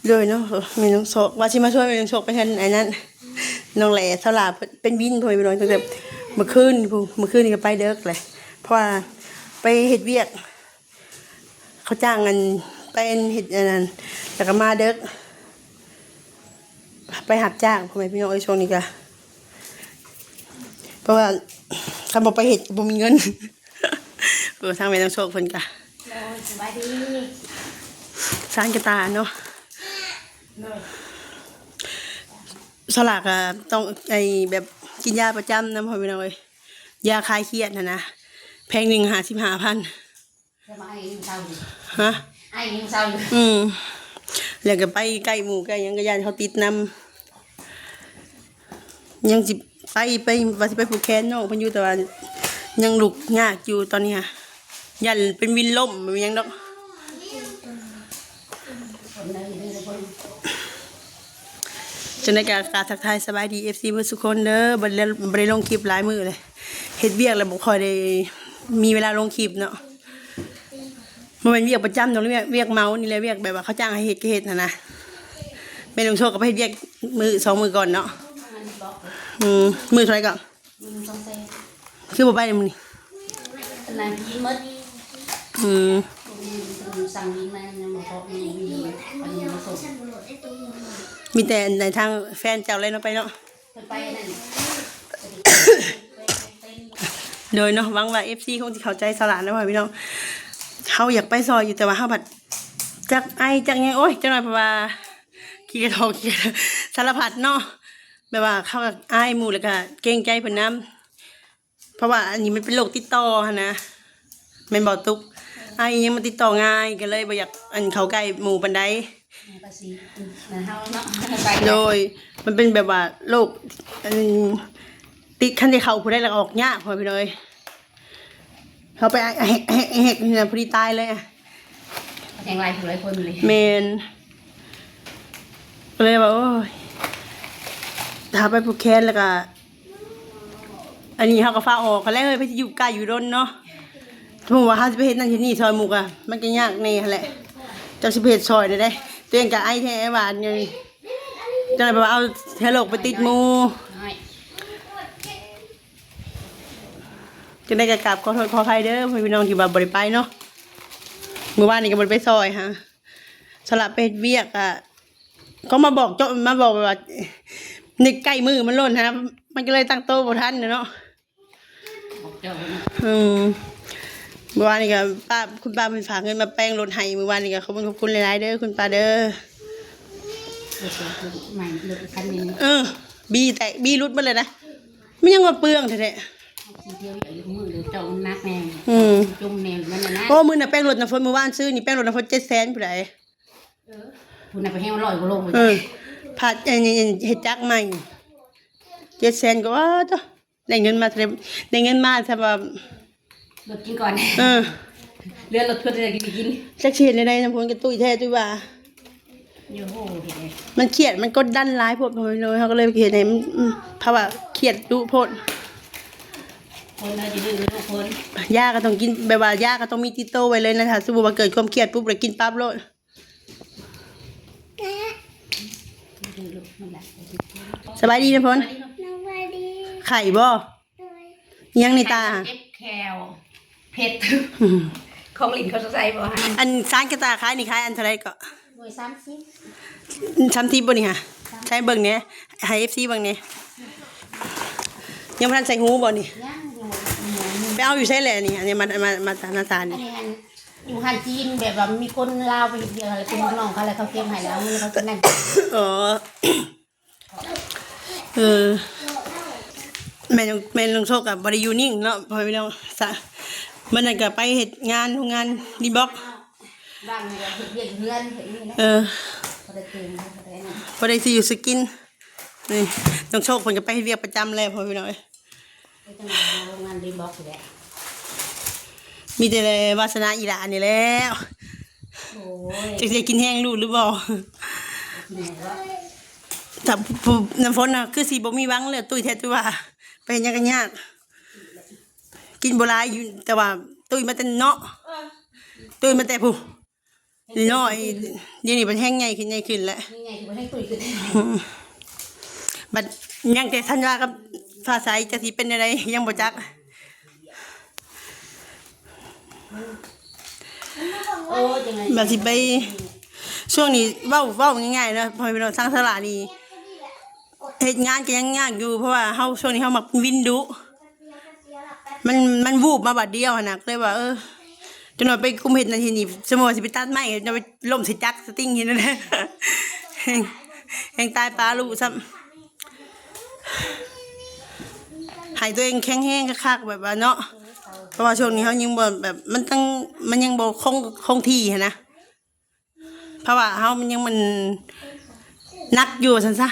ໂດຍເນາະ ແມ່ນ້ອງໂຊກ ວ່າຊິມາຊ່ວຍແມ່ນ້ອງໂຊກໄປເຮືອນໄອ້ນັ້ນ ນ້ອງແຫຼ ສາວຫຼ້າເພິ່ນເປັນວິນ ພໍ່ແມ່ພີ່ນ້ອງ ຕັ້ງແຕ່ມື້ຄືນພຸ້ນ ມື້ຄືນນີ້ກໍໄປເດິກແຫຼະ ເພາະວ່າໄປເຮັດວຽກ ເຂົາຈ້າງອັນ ໄປອັນເຮັດອັນນັ້ນ ແລ້ວກໍມາເດິກ ໄປຮັບຈ້າງ ພໍ່ແມ່ພີ່ນ້ອງເອີຍ ຊ່ວງນີ້ກະ ເພາະວ່າຄັນບໍ່ໄປເຮັດກໍບໍ່ມີເງິນ ເອີ ທາງແມ່ນ້ອງໂຊກເພິ່ນກະ ໂດຍ ສະບາຍດີ ຊານກະຕາເນາະ ໂດຍ ສາວຫຼ້າກະຕ້ອງໄອ້ແບບກິນຢາປະຈຳນຳ ພໍ່ແມ່ພີ່ນ້ອງເອີຍ ຢາຄາຍຄຽດຫັ້ນນະ ແຜງໜຶ່ງຫ້າສິບຫ້າພັນ ແລ້ວມາໄອຍັງເຊົາຢູ່ ຮະ ໄອຍັງເຊົາຢູ່ ອືມ ແລ້ວກໍໄປໃກ້ໝູ່ໃກ້ຫຍັງກໍຢ້ານເຂົາຕິດນຳ ຍັງຊິໄປ ໄປ ວ່າຊິໄປຜູກແຂນນ້ອງເພິ່ນຢູ່ ແຕ່ວ່າຍັງລຸກຍາກຢູ່ຕອນນີ້ຫະ ຢ້ານເປັນວິນລົ້ມ ບໍ່ມີຫຍັງດອກ. ຈັ່ງໃດກໍ ກໍທັກທາຍສະບາຍດີ ເອັຟຊີ ເບິດສຸຄົນເດີ ບໍ່ໄດ້ ບໍ່ໄດ້ລົງຄລິບຫຼາຍມື້ເລີຍ ເຮັດວຽກແລ້ວບໍ່ຄ່ອຍໄດ້ມີເວລາລົງຄລິບເນາະ ບໍ່ແມ່ນວຽກປະຈຳດອກ ວຽກ ວຽກເໝົານີ້ແຫຼະ ວຽກແບບວ່າເຂົາຈ້າງໃຫ້ເຮັດກໍເຮັດຫັ້ນນະ ແມ່ນ້ອງໂຊກກໍໄປເຮັດວຽກມື້ສອງມື້ກ່ອນເນາະ ອືມ ມື້ເທົ່າໃດກໍ ອືມ ສອງແສນ ຄືບໍ່ໄປນຳມື້ນີ້ ອັນນັ້ນກິນໝົດ ອືມ ບໍ່ມີ ເພິ່ນສັ່ງວິນມາ ຍັງບໍ່ພໍ ຍັງບໍ່ມີ ອັນນີ້ມາສົ່ງ ມີແຕ່ໃນທາງແຟນເຈົ້າແຫຼະເນາະໄປເນາະ ເພິ່ນໄປນັ້ນ ໂດຍເນາະ ຫວັງວ່າ ເອັຟຊີ ຄົງຊິເຂົ້າໃຈສາວຫຼ້າເນາະ ພໍ່ແມ່ພີ່ນ້ອງ ເຮົາຢາກໄປຊ່ອຍຢູ່ ແຕ່ວ່າເຮົາພັດຈັກໄອຈັກຫຍັງ ໂອ້ຍ ຈັກໜ້ອຍເພາະວ່າຂີ້ກະຖອກ ສາລະພັດເນາະ ແບບວ່າເຮົາກໍອາຍໝູ່ ແລ້ວກໍເກງໃຈເພິ່ນນຳ ເພາະວ່າອັນນີ້ມັນເປັນໂລກຕິດຕໍ່ຫັ້ນນະ ແມ່ນບໍ່ຕຸກ? ອາຍອີ່ຫຍັງມັນຕິດຕໍ່ງ່າຍ ກໍເລີຍບໍ່ຢາກ ອັນ ເຂົ້າໃກ້ໝູ່ປານໃດ. ໂດຍ ມັນເປັນແບບວ່າໂລກ ອັນ ຕິດ ຄັນໄດ້ເຂົ້າຜູ້ໃດແລ້ວກໍອອກຍາກ ພໍ່ແມ່ພີ່ນ້ອງເອີຍ. ເຮົາໄປແຮກໆໆໆ ນີ້ນະ ພໍດີຕາຍເລີຍ ແຮງຫຼາຍຜູ້ຫຼາຍຄົນເລີຍ. ແມ່ນ ກໍເລີຍວ່າ ໂອ້ຍ ຖ້າໄປຜູກແຂນແລ້ວກໍ ອັນນີ້ເຮົາກໍຟ້າວອອກຫັ້ນແຫຼະເອີຍ ໃຜຊິຢູ່ໄກຢູ່ດົນເນາະ. ສົມມຸດວ່າເຮົາຊິໄປເຮັດນັ້ນເຮັດນີ້ຊ່ອຍໝູ່ກະ ມັນກໍຍາກແດ່ຫັ້ນແຫຼະ ຈັກຊິໄປເຮັດຊ່ອຍແນວໃດ. ຕົວເອງກໍໄອແທ້ຫວາດຢູ່ນີ້ ຈັ່ງໃດແບບວ່າເອົາເຊື້ອໂລກໄປຕິດໝູ່. ຈັ່ງໃດກໍກາບຂໍໂທດຂໍອະໄພເດີພໍ່ແມ່ພີ່ນ້ອງທີ່ວ່າບໍ່ໄດ້ໄປເນາະ. ມື້ວານນີ້ກໍບໍ່ໄດ້ໄປຊ່ອຍຫາ ສະຫຼະໄປເຮັດວຽກ ອະ ກໍມາບອກເຈາະ ມາບອກແບບວ່າໃກ້ມື້ມັນໂລດຫັ້ນນະ ມັນກໍເລີຍຕັ້ງໂຕບໍ່ທັນເນາະ. ບອກເຈົ້າເນາະ ອືມ ມື້ວານນີ້ກໍປ້າ ຄຸນປ້າເພິ່ນຝາກເງິນມາແປງລົດໃຫ້ ມື້ວານນີ້ກໍຂອບຄຸນ ຂອບຄຸນຫຼາຍໆເດີຄຸນປ້າເດີ. ລົດໃໝ່ ລົດຄັນນີ້ ເອີ ບີແຕກ ບີຫຼຸດໝົດເລີຍນະ ມັນຍັງວ່າເປືອງແທ້ໆ. ເອົາຊິທ່ຽວວຽກຢູ່ມື້ເດີ ເຈົ້າມັນໜັກແດ່ ອືມ ຈຸ່ມແດ່ມັນນະ. ໂອ້ ມື້ນະແປງລົດນ້ຳຝົນ ມື້ວານຊື້ນີ້ແປງລົດນ້ຳຝົນເຈັດແສນພຸ້ນໃດ. ເອີ ພຸ້ນນະ ໄປແຮງຮ້ອຍກວ່າໂລພຸ້ນ. ເອີ ພາດ ເຮັດຈັກໃໝ່ ເຈັດແສນກວ່າ ໂອ້ ໂທ້ ໄດ້ເງິນມາ ໄດ້ເງິນມາ ສຳລັບລົດກິນກ່ອນ ເອີ ເຫຼືອລົດເພື່ອຈະໄດ້ກິນ ຈັກຊິເຮັດແນວໃດນຳ ຜົນກະຕຸ້ຍແທ້ຕຸ້ຍວ່າ ໂອ້ໂຫ ມັນຄຽດ ມັນກົດດັນຫຼາຍໂພດ ພໍ່ແມ່ພີ່ນ້ອງ ເຮົາກໍເລີຍເຮັດໃຫ້ມັນ ອືມ ພາວະຄຽດດຸໂພດ. ຄົນເຮົາຈະດື້ລູກຄົນ ຢາກໍຕ້ອງກິນ ແບບວ່າຢາກໍຕ້ອງມີຕິດໂຕໄວ້ເລີຍນະ ຖ້າສົມມຸດວ່າເກີດຄວາມຄຽດປຸບ ແລ້ວກິນປັບໂລດ. ສະບາຍດີນະພົນ ສະບາຍດີ ໄຂ້ບໍ່? ໂດຍ ອີ່ຫຍັງໃນຕາ? ເຈັບແຂ້ວ ເພັດ ອືມ ຂອງຫຼິ້ນເຂົາໃສ່ບໍ່? ອັນສານກະຕ່າຂາຍນີ້ຂາຍອັນເທົ່າໃດເກາະ? ໜ່ວຍສາມສິບ ສາມສິບບໍ່ນີ້ຫະ? ໃສ່ເບິ່ງແດ່ ໃຫ້ເອັຟຊີເບິ່ງແດ່ ຍັງບໍ່ທັນໃສ່ຫູບໍ່ນີ້? ຍັງຢູ່ ໄປເອົາຢູ່ໃສແຫຼະນີ້? ອັນນີ້ມາ ມາ ມາ ມາຕາ ໜ້າຕານີ້ ອັນນີ້ຫັ້ນ ຢູ່ຮ້ານຈີນ ແບບວ່າມີຄົນລາວໄປເຮັດວຽກ ແລ້ວເປັນລູກນ້ອງເຂົາ ແລ້ວເຂົາເກັບໃຫ້ ແລ້ວເອົາເງິນເຂົາໄປນັ້ນ ອໍ ເອີ ແມ່ນ້ອງ ແມ່ນ້ອງໂຊກກໍບໍ່ໄດ້ຢູ່ນິ່ງເນາະ ພໍ່ແມ່ພີ່ນ້ອງ ສະ ມື້ນັ້ນກໍໄປເຮັດງານໂຮງງານ D-Box ວ່າງນີ້ກໍເຮັດວຽກເຮືອນ ເຮັດນີ້ນະ ເອີ ບໍ່ໄດ້ເກັ່ງ ບໍ່ໄດ້ອັນນັ້ນ ບໍ່ໄດ້ຊື້ຢູ່ຊື້ກິນ. ນີ້ນ້ອງໂຊກເພິ່ນກໍໄປເຮັດວຽກປະຈຳແລ້ວ ພໍ່ແມ່ພີ່ນ້ອງເອີຍ ໄປທຳງານໂຮງງານ D-Box ນີ້ແຫຼະ ມີແຕ່ວາສະໜາອີ່ຫຼ້ານີ້ແຫຼະ ໂອ້ຍ ຈັກຊິໄດ້ກິນແຮງລູກຫຼືບໍ່? ກິນແຮງບໍ່? ຖ້າຜູ້ ນ້ຳຝົນນະ ຄືຊິບໍ່ມີຫວັງແລ້ວ ຕຸ້ຍແທ້ຕຸ້ຍວ່າ ໄປເຮັດຫຍັງກໍຍາກ ກິນບໍ່ຫຼາຍຢູ່ ແຕ່ວ່າຕຸ້ຍມາແຕ່ເນາະ ເອີ ຕຸ້ຍມາແຕ່ຜູ້ ນ້ອຍ ດຽວນີ້ບັດແຮງໃຫຍ່ຂຶ້ນ ໃຫຍ່ຂຶ້ນແຫຼະ ແຮງໃຫຍ່ຂຶ້ນ ບັດແຮງຕຸ້ຍຂຶ້ນ ບັດຍັງແຕ່ທັນວາກັບຟ້າໃສ ຈັກຊິເປັນແນວໃດ ຍັງບໍ່ຈັກ. ໂອ້ ຈັ່ງໃດ ວ່າຊິໄປ ຊ່ວງນີ້ເວົ້າ ເວົ້າງ່າຍໆເນາະ ພໍ່ແມ່ພີ່ນ້ອງ ທາງສາລານີ້ເຮັດງານກໍຍັງຍາກຢູ່ ເພາະວ່າເຮົາ ຊ່ວງນີ້ເຮົາມັກເປັນວິນດຸ ມັນ ມັນວູບມາບາດດຽວຫັ້ນນະ ກໍເລີຍວ່າ ເອີ ຈັກໜ່ອຍໄປກຸມເຮັດນັ້ນເຮັດນີ້ ສົມມຸດວ່າຊິໄປຕັດໄມ້ ຈະໄປລົ້ມໃສ່ຈັກສະຕິງເຮັດນັ້ນແຫຼະ ແຮງ ແຮງຕາຍປາລູກຊ້ຳ. ໃຫ້ຕົວເອງແຂງແຮງຄັກໆ ແບບວ່າເນາະ ເພາະວ່າຊ່ວງນີ້ເຮົາຍັງບໍ່ແບບ ມັນຕັ້ງ ມັນຍັງບໍ່ຄົງ ຄົງທີ່ຫັ້ນນະ ເພາະວ່າເຮົາມັນຍັງ ມັນໜັກຢູ່ວ່າຊັ້ນຊະ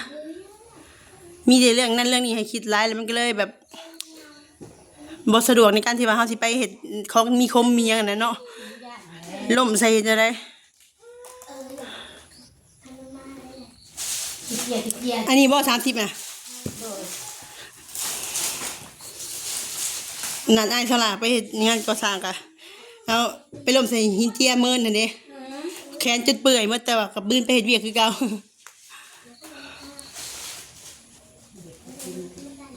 ມີແຕ່ເລື່ອງນັ້ນເລື່ອງນີ້ໃຫ້ຄິດຫຼາຍ ແລ້ວມັນກໍເລີຍແບບບໍ່ສະດວກໃນການທີ່ວ່າເຮົາຊິໄປເຮັດຂອງມີຄົມມີຫຍັງຫັ້ນນະເນາະ ລົ້ມໃສ່ເຮັດແນວໃດ. ອັນນີ້ບໍ່ ສາມສິບນະ ໂດຍ ນັດອ້າຍສະຫຼາໄປເຮັດງານກໍ່ສ້າງກະ ເອົາໄປລົ້ມໃສ່ຫີນເຈຍເມີນຫັ້ນເດ້ ອືມ ແຂນຈົນເປື່ອຍໝົດ ແຕ່ວ່າກໍບືນໄປເຮັດວຽກຄືເກົ່າ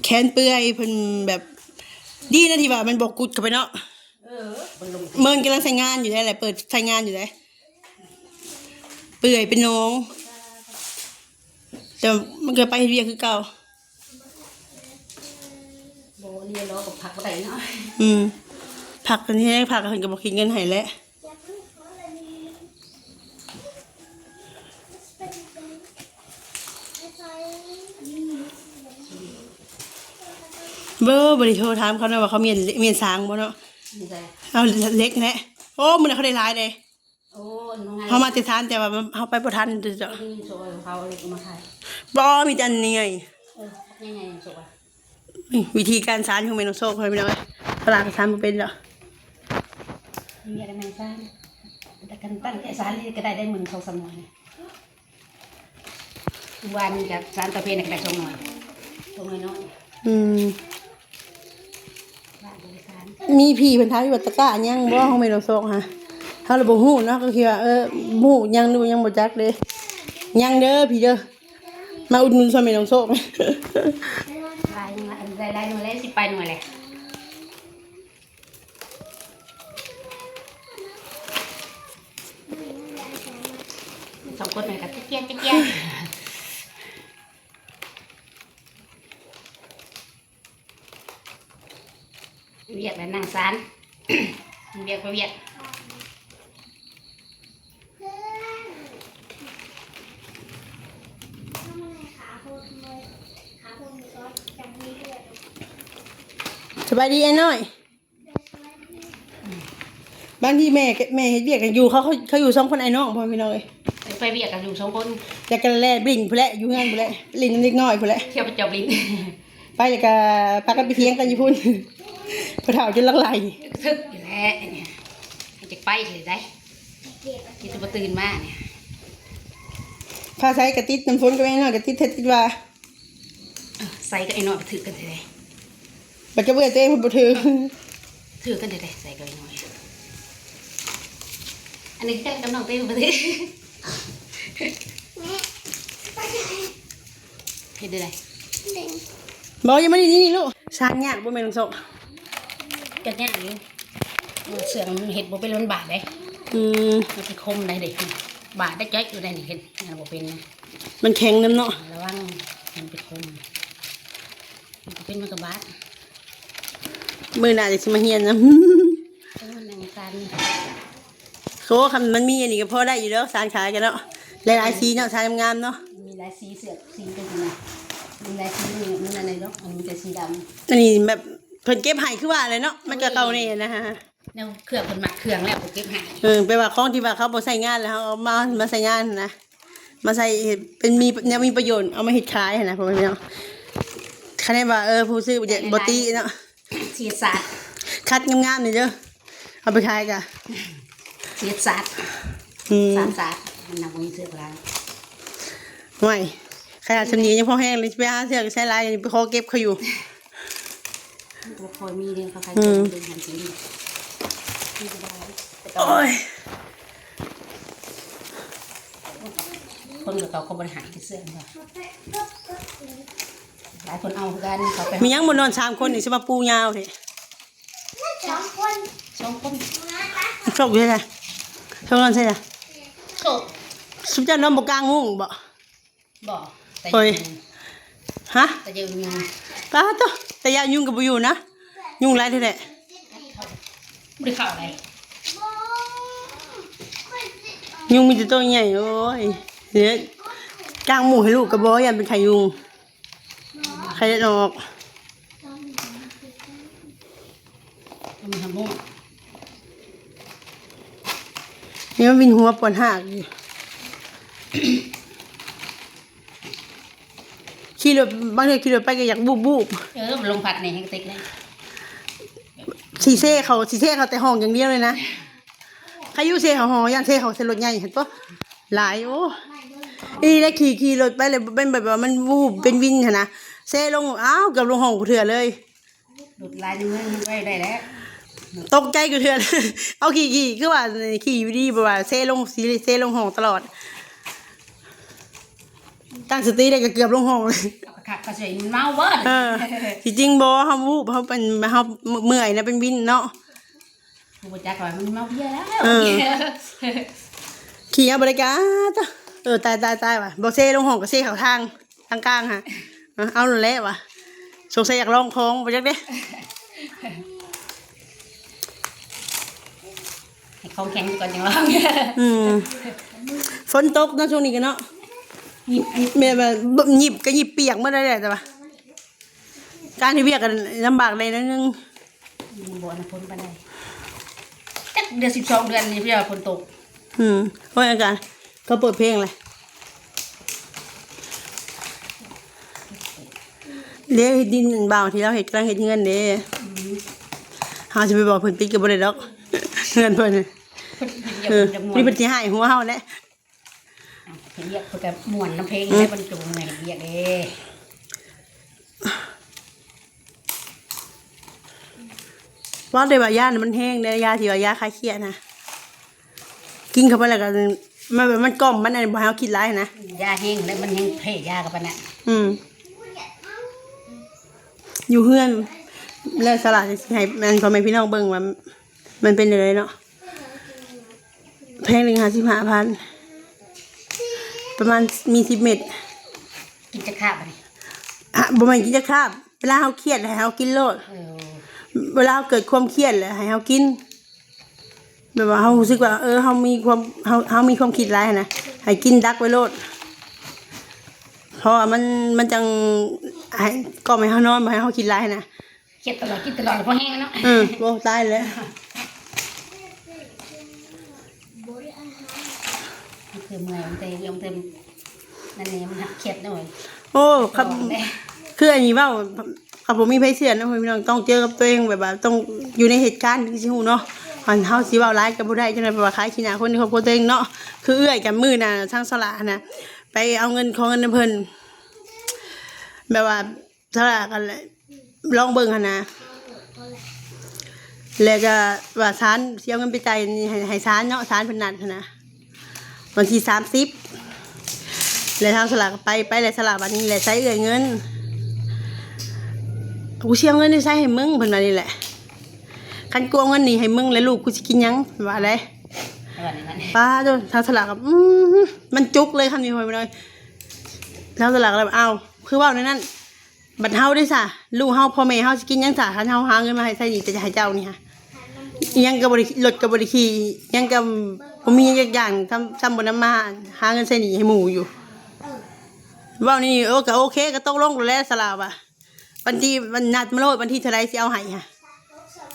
ແຂນເປື່ອຍ ເພິ່ນແບບ ດີນະທີ່ວ່າມັນບໍ່ກຸດເຂົ້າໄປເນາະ ເອີ ມັນລົງ ເມີນກຳລັງໃຊ້ງານຢູ່ໃດ໋ແຫຼະ ເປີດໃຊ້ງານຢູ່ໃດ໋ ເປື່ອຍເປັນໜອງ ແຕ່ມັນກໍໄປເຮັດວຽກຄືເກົ່າ ບໍ່ນີ້ລາວກໍພັກບໍ່ໄດ້ເນາະ ອືມ ພັກອັນນີ້ ພັກເພິ່ນກໍບໍ່ຄິດເງິນໃຫ້ແຫຼະ. ເບີ ບໍ່ໄດ້ໂທຖາມເຂົານະວ່າເຂົາມ້ຽນ ມ້ຽນສາງບໍ່ເນາະ ເອົາເຫຼັກແຫຼະ ໂອ້ ມື້ນັ້ນເຂົາໄດ້ຫຼາຍເດ້ ໂອ້ ເຮົາມາແຕ່ທັນ ແຕ່ວ່າເຮົາໄປບໍ່ທັນ ເຂົາເອົາເຫຼັກມາຂາຍ ບໍ່ ມີແຕ່ອັນໃຫຍ່ ເອີ ໃຫຍ່ໆ ນີ້ ວິທີການສານຂອງແມ່ນ້ອງໂຊກ ພໍ່ແມ່ພີ່ນ້ອງເອີຍ ພະລາກໍສານບໍ່ເປັນດອກ ມີແຕ່ແມ່ນສານ ແຕ່ຄັນຕັ້ງໃຈສານນີ້ກໍໄດ້ ໄດ້ມື້ໜຶ່ງສອງສາມໜ່ວຍນີ້ ວານນີ້ກໍສານຕອນເພນກໍໄດ້ສອງໜ່ວຍ ສອງໜ່ວຍນ້ອຍ ອືມ ວານກໍໄດ້ສານ ມີພີ່ເພິ່ນຖາມຢູ່ວ່າຕະກ້າຫຍັງບໍ່ຂອງແມ່ນ້ອງໂຊກຫະ ເຮົາລະບໍ່ຮູ້ເນາະ ກໍຄິດວ່າ ເອີ ບໍ່ຮູ້ຫຍັງ ຫຼືຍັງບໍ່ຈັກເດ້ ຍັງເດີພີ່ເດີ. ມາອຸດໜູນຊ່ອຍແມ່ນ້ອງໂຊກ ຫຼາຍໜ່ວຍ ຫຼາຍໆໜ່ວຍແລ້ວ ສິບປາຍໜ່ວຍແຫຼະ ສອງຄົນນີ້ກໍຕະກຽກຕະກຽກ ວຽກແລ້ວນັ່ງສານ ວຽກກໍວຽກ ສະບາຍດີອ້າຍນ້ອຍ ບາງທີແມ່ ແມ່ເຮັດວຽກກັນຢູ່ ເຂົາ ເຂົາ ເຂົາຢູ່ສອງຄົນອ້າຍນ້ອງ ພໍ່ແມ່ພີ່ນ້ອງເອີຍ ໄປວຽກກັນຢູ່ສອງຄົນ ແລ້ວກໍແລ່ຫຼິ້ນພຸ້ນແຫຼະ ຢູ່ເຮືອນພຸ້ນແຫຼະ ຫຼິ້ນນຳເດັກນ້ອຍພຸ້ນແຫຼະ ທ່ຽວໄປຈອບຫຼິ້ນ ໄປແລ້ວກໍພາກັນໄປຖຽງກັນຢູ່ພຸ້ນ ຜູ້ເຖົ້າຈົນຫຼັ່ງໄຫຼ ທຶກຢູ່ແຫຼະ ມັນຈະໄປເລີຍໄດ໋ ທີ່ຈະບໍ່ຕື່ນມານີ້ ພາໃສກໍຕິດ ນ້ຳຝົນກໍແມ່ນ ນ້ອຍກໍຕິດ ເຮັດຕິດວ່າ ໃສ່ກັບໄອ້ນ້ອຍໄປຖືກກັນແທ້ ບັດກັບເອື້ອຍຕົວເອງມັນບໍ່ຖືກ ຖືກກັນແທ້ ໃສ່ກັບໄອ້ນ້ອຍ ອັນນີ້ຄືກັນກັບນ້ອງຕົວເອງມັນບໍ່ຖືກ ເຮັດໄດ້ ບໍ່ ຢ່າມານີ້ ນີ້ລູກ ສ້າງຍາກບໍ່ແມ່ນນ້ອງໂຊກ ກໍຍາກຢູ່ ເຊື່ອງມັນເຮັດບໍ່ເປັນ ມັນບາດເດ້ ອືມ ມັນຊິຄົມໄດ໋ເດ້ ບາດໄດ້ຈ້ອຍຢູ່ໄດ໋ນີ້ ເຮັດງານບໍ່ເປັນນະ ມັນແຂງນຳເນາະ ລະວັງມັນໄປຄົມ ມັນເປັນມັນກໍບາດ ມື້ໜ້າຈະຊິມາຮຽນນຳ ເອີ ມັນຍັງສັນ ໂອ້ ຄັນມັນມີອັນນີ້ກໍພໍໄດ້ຢູ່ດອກ ສານຂາຍກັນເນາະ ຫຼາຍໆສີເນາະ ສານງາມໆເນາະ ມີຫຼາຍສີ ເສື້ອສີຕົວນີ້ນະ ມີຫຼາຍສີ ມັນ ມັນອັນນີ້ດອກ ອັນນີ້ມີແຕ່ສີດຳ ອັນນີ້ແບບເພິ່ນເກັບໃຫ້ຄືວ່າແຫຼະເນາະ ມັນກໍເກົ່າແນ່ນະ ແນວເຄື່ອງເພິ່ນມັກເຄື່ອງແລ້ວກໍເກັບໃຫ້ ເອີ ແປວ່າຂອງທີ່ວ່າເຂົາບໍ່ໃຊ້ງານແລ້ວ ເຮົາເອົາມາ ມາໃຊ້ງານຫັ້ນນະ ມາໃຊ້ເຮັດເປັນມີ ແນວມີປະໂຫຍດ ເອົາມາເຮັດຂາຍຫັ້ນນະ ພໍ່ແມ່ພີ່ນ້ອງ ຄັນແມ່ນວ່າ ເອີ ຜູ້ຊື້ບໍ່ຕິເນາະ ເສຍສາດ ຄັດງາມໆນີ້ເດີ ເອົາໄປຂາຍກະ ເສຍສາດ ອືມ ສາດ ສາດ ມັນນຳບໍ່ມີເສື້ອຜ້າ ຫ້ວຍ ຂະໜາດສ່ຳນີ້ຍັງພໍແຮງເລີຍ ຊິໄປຫາເສື້ອໃຊ້ຫຼາຍ ໄປຂໍເກັບເຂົາຢູ່ ບໍ່ຄ່ອຍມີເດ້ ເຂົາຂາຍ ອືມ ເປັນຫັ້ນເປັນນີ້ ໂອ້ຍ. ນກໍ ເຂົາກໍບໍ່ໄດ້ໃຫ້ເຊື່ອເຂົາ ຫຼາຍຄົນເອົາຄືກັນ ເຂົາໄປ ມີຫຍັງບໍ່ນອນສາມຄົນນີ້ ຊິມາປູຍາວແທ້ ສອງຄົນ ສອງຄົນ ໂຊກຢູ່ໃສ ໂຊກນອນໃສລະ ໂຊກ ຊຸມເຈົ້ານອນບໍ່ກາງມຸ້ງບໍ? ບໍ່ ໂອ້ຍ ຮະ ຕາເຢີຍຸງ ປາໂຕ ຕາຢ້ານຍຸງກໍບໍ່ຢູ່ນະ ຍຸງຫຼາຍແທ້ໆ ບໍ່ໄດ້ເຂົ້າໃດ ຍຸງມີແຕ່ໂຕໃຫຍ່ ໂອ້ຍ ເຮັດກາງມຸ້ງໃຫ້ລູກກໍບໍ່ ຢ້ານເປັນໄຂ້ຍຸງ ໄຂ້ເລືອດອອກ ນີ້ມັນວິນຫົວປວດຮາກຢູ່ ຂີ່ລົດ ບາງເທື່ອຂີ່ລົດໄປກໍຢາກບູບໆ ເອີ ລົມພັດນີ້ແຮງຕິກເລີຍ ຊິເຊເຂົ້າ ຊິເຊເຂົ້າແຕ່ຫ້ອງຢ່າງດຽວເລີຍນະ ໃຄຢູ່ເຊເຂົ້າຫ້ອງ ຢ້ານເຊເຂົ້າໃສ່ລົດໃຫຍ່ຫັ້ນ ໂຕ ຫຼາຍ ໂອ້ ອີ່ແລ້ວຂີ່ ຂີ່ລົດໄປແລ້ວ ແມ່ນແບບວ່າມັນວູບ ເປັນວິນຫັ້ນນະ ເຊລົງ ອ້າວ ເກືອບລົງຫ້ອງຜູ້ເທື່ອເລີຍ ລົດຫຼາຍໃນເມືອງໄວ້ໄດ້ແລ້ວ ຕົກໃຈຢູ່ເທື່ອ ເອົາຂີ່ ຂີ່ ຄືວ່າຂີ່ຢູ່ດີ ແບບວ່າເຊລົງ ເຊລົງຫ້ອງຕະຫຼອດ ຕັ້ງສະຕິໄດ້ກໍເກືອບລົງຫ້ອງເລີຍ ເອົາຄັກໆ ກໍຊິເມົາເບີດ ເອີ ທີ່ຈິງບໍ່ ເຮົາວູບ ເຮົາເປັນ ເຮົາເມື່ອຍນະ ເປັນວິນເນາະ ຮູ້ບໍ່ຈັກວ່າມັນເມົາເບຍແລ້ວ ເອີ ຂີ່ເອົາບໍ່ໄດ້ກະ ເອີ ຕາຍ ຕາຍ ຕາຍວ່າ ບໍ່ເຊລົງຫ້ອງກໍເຊເຂົ້າທາງ ທາງກາງຫະ ເອີ ເອົາໂລດແຫຼະວ່າ ສົງໄສຢາກລອງຂອງບໍ່ຈັກເດ້ ໃຫ້ຂອງແຂງກ່ອນຈັ່ງລອງ ອືມ ຝົນຕົກເນາະ ຊ່ວງນີ້ກໍເນາະ ຍິບ ຍິບ ແມ່ນວ່າ ຍິບກໍຍິບປຽກໝົດແລ້ວແຫຼະ ແຕ່ວ່າ ການເຮັດວຽກກໍລຳບາກແດ່ໜ້ອຍໜຶ່ງ ຍັງບໍ່ອັນນັ້ນພົ້ນປານໃດ ຈັກເດືອນສິບສອງເດືອນນີ້ເພື່ອຝົນຕົກ ອືມ ໂອ້ຍ ອາກາດ ເຂົາເປີດເພງແຫຼະ ເດ້ ເຮັດດິນອັນບ່າວທີ່ລາວເຮັດ ກຳລັງເຮັດເຮືອນເດ້ ອືມ ເຮົາຊິໄປບອກເພິ່ນປິດກໍບໍ່ໄດ້ດອກ ເຮືອນເພິ່ນ ເອີ ເພິ່ນຊິຮ້າຍຫົວເຮົາແຫຼະ ອ່ະ ເຮັດວຽກເພິ່ນກໍມ່ວນນຳເພງ ອືມ ແລ້ວມັນກໍເມື່ອຍເຮັດວຽກເດ້ ເວົ້າແຕ່ວ່າຢາມັນແຮງເດ້ ຢາທີ່ວ່າຢາຄາຍຄຽດນະ ກິນເຂົ້າໄປແລ້ວກໍ ມັນ ມັນກ່ອມ ມັນອັນ ບໍ່ໃຫ້ເຮົາຄິດຫຼາຍນະ ຢາແຮງແລ້ວມັນແຮງແພ້ຢາເຂົ້າໄປນະ ອືມ ຢູ່ເຮືອນ ແລ້ວສາລາຊິໃຫ້ ອັນ ພໍ່ແມ່ພີ່ນ້ອງເບິ່ງວ່າ ມັນເປັນຈັ່ງໃດເນາະ ແຜງໜຶ່ງຫ້າສິບຫ້າພັນ ປະມານມີສິບເມັດ ກິນຈັກຄາບບັດນີ້ ອະ ບໍ່ແມ່ນກິນຈັກຄາບ ເວລາເຮົາຄຽດໃຫ້ເຮົາກິນໂລດ ເອີ ເວລາເຮົາເກີດຄວາມຄຽດແລ້ວໃຫ້ເຮົາກິນ ແບບວ່າເຮົາຮູ້ສຶກວ່າ ເອີ ເຮົາມີຄວາມ ເຮົາ ເຮົາມີຄວາມຄິດຫຼາຍຫັ້ນນະ ໃຫ້ກິນດັກໄວ້ໂລດ ເພາະວ່າມັນ ມັນຈັ່ງໃຫ້ ກ່ອມໃຫ້ເຮົານອນ ບໍ່ໃຫ້ເຮົາຄິດຫຼາຍຫັ້ນນະ ຄຽດຕະຫຼອດ ກິນຕະຫຼອດ ແລ້ວພໍແຮງແລ້ວເນາະ ເອີ ໂອ້ ຕາຍແລ້ວ ມັນຄືເມື່ອຍ ມັນແຕ່ ມັນແຕ່ ນັ້ນແຫຼະ ມັນຄຽດເນາະ ໂອ້ ຄັບ ຄືອັນນີ້ເວົ້າ ຄັບ ບໍ່ມີໃຜເຊື່ອເນາະ ພີ່ນ້ອງ ຕ້ອງເຈີກັບຕົວເອງ ແບບວ່າຕ້ອງຢູ່ໃນເຫດການຈຶ່ງຊິຮູ້ເນາະ ອັນເຮົາຊິເວົ້າຫຼາຍກໍບໍ່ໄດ້ ຈັ່ງໃດ ເພາະວ່າຂາຍຂີ້ໜ້າຄົນໃນຄອບຄົວຕົວເອງເນາະ ຄືເອື້ອຍກັບມື້ໜ້າ ທາງສາລາຫັ້ນນະ ໄປເອົາເງິນ ຂໍເງິນນຳເພິ່ນ ແບບວ່າ ສາລາກໍລອງເບິ່ງຫັ້ນນະ ແລ້ວກໍວ່າສານຊິເອົາເງິນໄປຈ່າຍໃຫ້ ໃຫ້ສານເນາະ ສານເພິ່ນນັດຫັ້ນນະ ວັນທີສາມສິບ ແລ້ວທາງສາລາກໍໄປ ໄປແລ້ວສາລາບັດນີ້ແຫຼະ ໃຊ້ເອື້ອຍເງິນ ກູຊິເອົາເງິນໃນໃສໃຫ້ມຶງ ເພິ່ນວ່ານີ້ແຫຼະ ຄັນກູເອົາເງິນນີ້ໃຫ້ມຶງແລ້ວລູກກູຊິກິນຫຍັງ ວ່າໄດ ປາໂຕ ທາງສາລາກໍ ອື ມັນຈຸກເລີຍຄຳນີ້ ພໍ່ແມ່ພີ່ນ້ອງ ທາງສາລາກໍເລີຍວ່າ ອ້າວ ຄືເວົ້າແນວນັ້ນ ບັດເຮົາເດ້ຊະ ລູກເຮົາ ພໍ່ແມ່ເຮົາຊິກິນຫຍັງຊະ ຄັນເຮົາຫາເງິນມາໃຫ້ໃຊ້ໜີ້ແຕ່ໃຫ້ເຈົ້ານີ້ຫະ ອີ່ຫຍັງກໍບໍ່ໄດ້ ລົດກໍບໍ່ໄດ້ຂີ່ ຫຍັງກໍບໍ່ມີຫຍັງຈັກຢ່າງ ຊ້ຳ ຊ້ຳບໍ່ນຳມາຫາເງິນໃຊ້ໜີ້ໃຫ້ໝູ່ຢູ່ ເວົ້ານີ້ ເອີ ກໍໂອເຄ ກໍຕົກລົງໂລດແຫຼະ ສາລາວ່າ ວັນທີ ວັນນັດມາໂລດ ວັນທີເທົ່າໃດຊິເອົາໃຫ້ຫະ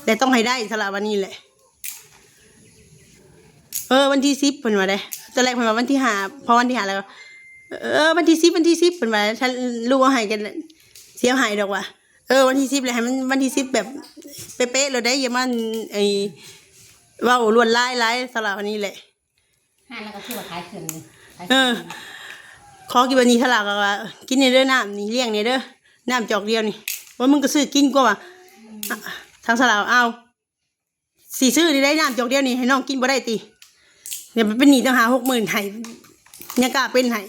ແຕ່ຕ້ອງໃຫ້ໄດ້ ສາລາວ່ານີ້ແຫຼະ. ເອີ ວັນທີສິບເພິ່ນວ່າເດ້ ຕອນແລກເພິ່ນວ່າວັນທີຫ້າ ພໍວັນທີຫ້າແລ້ວ ເອີ ວັນທີສິບ ວັນທີສິບເພິ່ນວ່າ ຖ້າລູກເອົາໃຫ້ກໍຊິເອົາໃຫ້ດອກວ່າ ເອີ ວັນທີສິບແລ້ວ ໃຫ້ມັນວັນທີສິບແບບເປະໆໂລດເດ້ ຢ່າມາ ໄອ້ ເວົ້າລວດລາຍຫຼາຍ ສາລາອັນນີ້ແຫຼະ ຮ້ານລະກໍຄືວ່າຂາຍເຄື່ອງນີ້ ເອີ ຂໍກິນບັດນີ້ ສາລາກໍວ່າ ກິນແດ່ເດີນ້ຳນີ້ ລ້ຽງແດ່ເດີ ນ້ຳຈອກດຽວນີ້ ໂອ້ຍ ມຶງກໍຊື້ກິນກວ່າວ່າ ທາງສາລາ ອ້າວ ຊິຊື້ນີ້ໄດ້ນ້ຳຈອກດຽວນີ້ ໃຫ້ນ້ອງກິນບໍ່ໄດ້ຕິ ດຽວໄປເປັນໜີ້ຕັ້ງຫ້າຫົກໝື່ນ ໃຫ້ ຍັງກ້າເປັນໃຫ້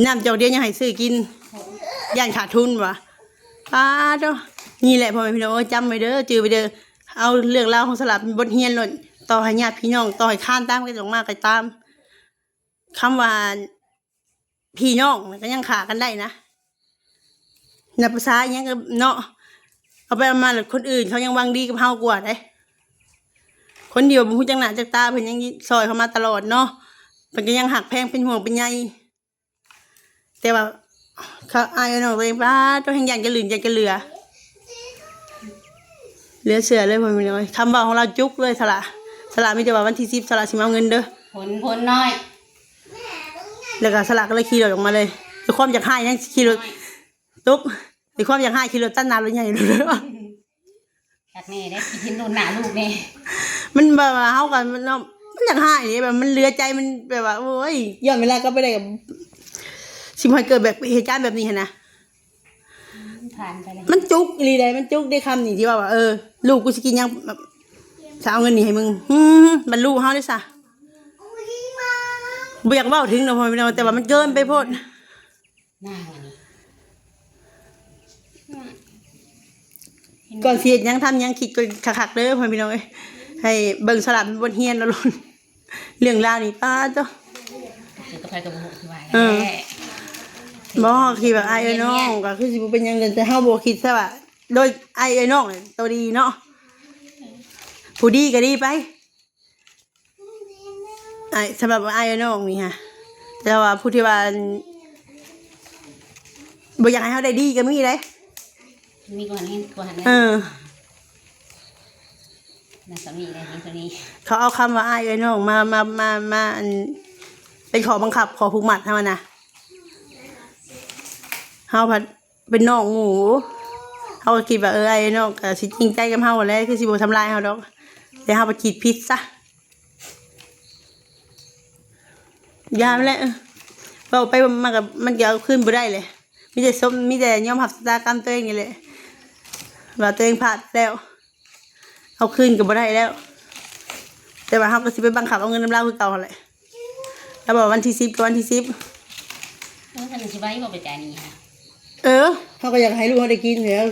ນ້ຳຈອກດຽວຍັງໃຫ້ຊື້ກິນ ຢ້ານຂາດທຶນວ່າ. ປາດໂທ້ ນີ້ແຫຼະພໍ່ແມ່ພີ່ນ້ອງເອີຍ ຈຳໄວ້ເດີ ຈື່ໄວ້ເດີ. ເອົາເລື່ອງລາວຂອງສະຫຼາເປັນບົດຮຽນໂລດ ຕໍ່ໃຫ້ຍາດພີ່ນ້ອງ ຕໍ່ໃຫ້ຄານຕາມກັນອອກມາກໍຕາມ. ຄຳວ່າພີ່ນ້ອງກໍຍັງຂ້າກັນໄດ້ນະ ນັບພາສາຫຍັງກໍເນາະ. ເອົາໄປເອົາມາແລ້ວ ຄົນອື່ນເຂົາຍັງຫວັງດີກັບເຮົາກວ່າເດ້. ຄົນທີ່ວ່າບໍ່ຮູ້ຈັກໜ້າຈັກຕາ ເພິ່ນຍັງຊ່ອຍເຮົາມາຕະຫຼອດເນາະ ເພິ່ນກໍຍັງຮັກແພງເປັນຫ່ວງເປັນໃຍ. ແຕ່ວ່າເຂົາ ອ້າຍເອີຍນ້ອງຕົວເອງ ປາດໂທ້ ແຮ່ງຢ້ານກັນລື່ນ ຢ້ານກັນເຫຼືອ ເຫຼືອເຊື່ອເລີຍພໍ່ແມ່ພີ່ນ້ອງເອີຍ. ຄຳເວົ້າຂອງລາວຈຸກເລີຍສະຫຼາ ສະຫຼາມີແຕ່ວ່າວັນທີສິບ ສະຫຼາຊິມາເອົາເງິນເດີ ຜົນ ຜົນນ້ອຍ. ແລ້ວກໍສະຫຼາກໍເລີຍຂີ່ລົດອອກມາເລີຍ ດ້ວຍຄວາມຢາກຮ້າຍ ຍັງຂີ່ລົດ ຕົກ ດ້ວຍຄວາມຢາກຮ້າຍ ຂີ່ລົດຕັດໜ້າລົດໃຫຍ່ເລີຍ. ຄັກແນ່ເດ້ ຄິດເຫັນໂດນໜ້າລູກແນ່. ມັນແບບວ່າເຮົາກໍ ມັນເນາະ ມັນຢາກຮ້າຍເດ້ ແບບມັນເຫຼືອໃຈ ມັນແບບວ່າ ໂອ້ຍ ຍ້ອນເວລາກັບໄປໄດ້ກໍຊິບໍ່ໃຫ້ເກີດແບບເຫດການແບບນີ້ຫັ້ນນະ. ຜ່ານໄປແລ້ວ ມັນຈຸກອີ່ຫຼີໃດ໋ ມັນຈຸກເດ້ຄຳນີ້ ທີ່ວ່າ ວ່າ ເອີ ລູກກູຊິກິນຫຍັງ ແບບ ຊິເອົາເງິນນີ້ໃຫ້ມຶງ ຫື ບັນລຸເຮົາເດ້ຊະ. ບໍ່ຢາກເວົ້າເຖິງເນາະພໍ່ແມ່ພີ່ນ້ອງ ແຕ່ວ່າມັນເກີນໄປໂພດ. ນາງອັນນີ້ ກ່ອນຊິເຮັດຫຍັງທຳຫຍັງ ຄິດກ່ອນຄັກໆເດີພໍ່ແມ່ພີ່ນ້ອງເອີຍ. ໃຫ້ເບິ່ງສະຫຼາເປັນບົດຮຽນເນາະ ເລື່ອງລາວນີ້ ປາດໂທ້ ຄືກັບໃຜກໍບໍ່ຮູ້ຄືວ່າແຫຼະ. ເອີ ບໍ່ ຄິດວ່າອ້າຍເອື້ອຍນ້ອງກໍຄືຊິບໍ່ເປັນຫຍັງ ແຕ່ເຮົາບໍ່ຄິດຊະວ່າ ໂດຍອ້າຍເອື້ອຍນ້ອງນີ້ໂຕດີເນາະ ຜູ້ດີກໍດີໄປ. ອ້າຍ ສຳລັບອ້າຍເອື້ອຍນ້ອງນີ້ຫະ ແຕ່ວ່າຜູ້ທີ່ວ່າ ອັນ ບໍ່ຢາກໃຫ້ເຮົາໄດ້ດີກໍມີເດ້ ມີກວ່ານີ້ ກວ່ານັ້ນ. ເອີ ນັ້ນກໍມີໄດ້ ມີເທົ່ານີ້. ເຂົາເອົາຄຳວ່າອ້າຍເອື້ອຍນ້ອງມາ ມາ ມາ ມາ ອັນ ເປັນຂໍ້ບັງຄັບ ຂໍ້ຜູກມັດເຮົານະ ເຮົາພັດ ເປັນນ້ອງໝູ່ ເຮົາກໍຄິດວ່າ ເອີ ອ້າຍນ້ອງກໍຊິຈິງໃຈກັບເຮົາແຫຼະ ຄືຊິບໍ່ທຳລາຍເຮົາດອກ ແຕ່ເຮົາໄປຄິດຜິດຊະ. ຢ່າແຫຼະ ເວົ້າໄປເວົ້າມາກໍ ມັນກໍເອົາຄືນບໍ່ໄດ້ແຫຼະ ມີແຕ່ຊົມ ມີແຕ່ຍອມຮັບຊະຕາກຳຕົວເອງນີ້ແຫຼະ ວ່າຕົວເອງພາດແລ້ວ ເອົາຄືນກໍບໍ່ໄດ້ແລ້ວ ແຕ່ວ່າເຮົາກໍຊິໄປບັງຄັບເອົາເງິນນຳລາວຄືເກົ່າຫັ້ນແຫຼະ. ລາວບອກວັນທີສິບກໍວັນທີສິບ ເອີ ມັນຊິໄວບໍ່ໄປຈ່າຍໜີ້ຫະ? ເອີ ເຮົາກໍຢາກໃຫ້ລູກເຮົາໄດ້ກິນແຫຼ້ວ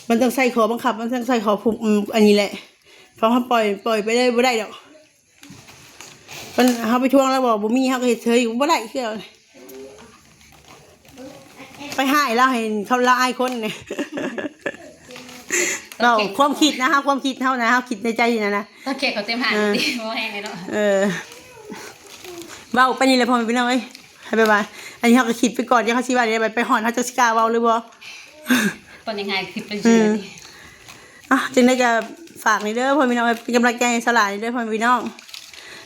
ມັນຕ້ອງໃຊ້ຂໍ້ບັງຄັບ ມັນຕ້ອງໃຊ້ຂໍ້ຜູກ ອັນນີ້ແຫຼະ ເພາະເຮົາປ່ອຍ ປ່ອຍໄປເລີຍບໍ່ໄດ້ດອກ. ເພິ່ນ ເຮົາໄປທວງລາວບອກບໍ່ມີ ເຮົາກໍເຮັດເຊີຍບໍ່ໄດ້ຄືເກົ່າ ໄປຮ້າຍລາວໃຫ້ເຂົາ ລາວອາຍຄົນນີ້. ເວົ້າຄວາມຄິດນະ ເຮົາ ຄວາມຄິດເຮົານະ ເຮົາຄິດໃນໃຈນະ ນະ ຕ້ອງແຄກເຂົາເຕັມຫ້າງ ເອີ ຕິ ບໍ່ແຮງເລີຍເນາະ. ເອີ ເວົ້າໄປນີ້ແຫຼະພໍ່ແມ່ພີ່ນ້ອງເອີຍ ໃຫ້ແບບວ່າ ອັນນີ້ເຮົາກໍຄິດໄປກ່ອນ ດຽວເຮົາຊິວ່າໄດ້ ໄປຮອດເຮົາຈັກຊິກ້າເວົ້າຫຼືບໍ່. ຕອນຍັງຫາຍຄິດໄປຊື່ ອືມ ນີ້ ອ່ະ ຈັ່ງໃດກໍຝາກນີ້ເດີພໍ່ແມ່ພີ່ນ້ອງເອີຍ ເປັນກຳລັງໃຈໃຫ້ສາວຫຼ້ານີ້ເດີພໍ່ແມ່ພີ່ນ້ອງ.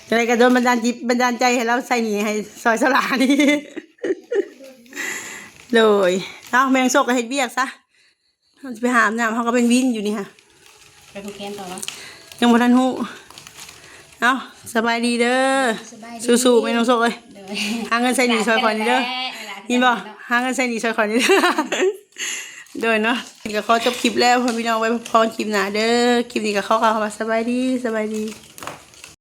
ຈັ່ງໃດກໍໂດນບັນດານຈິດບັນດານໃຈໃຫ້ລາວໃຊ້ໜີ້ໃຫ້ຊ່ອຍສາວຫຼ້ານີ້ ໂດຍ. ເອົາ ແມ່ນ້ອງໂຊກກໍເຮັດວຽກຊະ ເຮົາຊິໄປຫາອາບນ້ຳ ເຮົາກໍເປັນວິນຢູ່ນີ້ຫະ ໄປຜູກແຂນຕໍ່ເນາະ ຍັງບໍ່ທັນຮູ້. ເອົາ ສະບາຍດີເດີ ສະບາຍດີ ສູ້ໆ ແມ່ນ້ອງໂຊກເອີຍ ໂດຍ ຫາເງິນໃຊ້ໜີ້ຊ່ອຍຂ້ອຍນີ້ເດີ ຫຼາຍເທື່ອຫຼາຍເທື່ອ ຍິນບໍ່ ເນາະ ຫາເງິນໃຊ້ໜີ້ຊ່ອຍຂ້ອຍນີ້ເດີ. ໂດຍເນາະ ນີ້ກໍຂໍຈົບຄລິບແລ້ວ ພໍ່ແມ່ພີ່ນ້ອງ ໄວ້ພໍ້ກັນຄລິບໜ້າເດີ. ຄລິບນີ້ກໍຂໍກ່າວຄຳວ່າສະບາຍດີ ສະບາຍດີ.